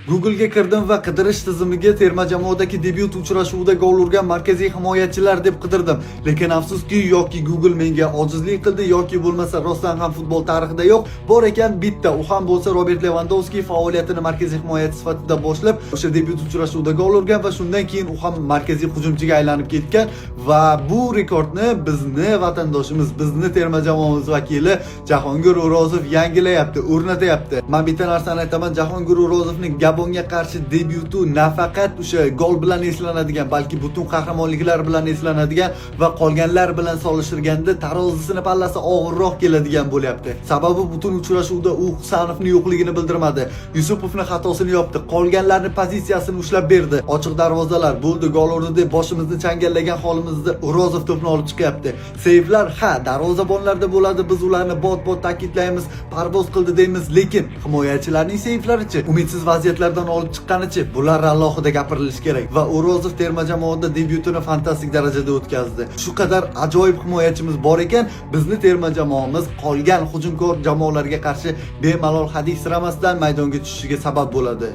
Google'ga kirdim va qidirish tizimiga terma jamoadagi debyut uchrashuvida gol urgan markaziy himoyachilar deb qidirdim. Lekin afsuski, yoki Google menga ojizlik qildi, yoki bo'lmasa rostdan ham futbol tarixida yo'q. Bor ekan bitta, u ham bo'lsa Robert Levandovski faoliyatini markaziy himoyachi sifatida boshlab, o'sha debyut uchrashuvida gol urgan va shundan keyin u ham markaziy hujumchiga aylanib ketgan va bu rekordni bizni vatandoshimiz, bizni terma jamoamiz vakili Jahongir O'rozov yangilayapti, o'rnatyapti. Men bitta narsani aytaman, Jahongir O'rozovning Gabonga qarshi debyuti nafaqat o'sha gol bilan eslanadigan, balki butun qahramonliklar bilan eslanadigan va qolganlar bilan solishtirganda tarozisini pallasi og'irroq keladigan bo'lyapti. Sababi butun uchrashuvda u Husanovning yo'qligini bildirmadi. Yusupovning xatosini yopdi, qolganlarni pozitsiyasini ushlab berdi. Ochiq darvozalar bo'ldi, gol urdi deb boshimizni changallagan holimizda O'rozov to'pni olib chiqyapti. Seyvlar, ha, darvozabonlarda bo'ladi, biz ularni bot-bot ta'kidlaymiz, parvoz qildi deymiz, lekin himoyachilarning seyvlarichi, umidsiz vaziyatlardan olib chiqqanichi, bular alohida gapirilishi kerak va O'rozov terma jamoada debyutini fantastik darajada o'tkazdi. Shu qadar ajoyib himoyachimiz bor ekan, bizni terma jamoamiz qolgan hujumkor jamoalarga qarshi bemalol hadiksiramasdan maydonga tushishiga sabab bo'ladi.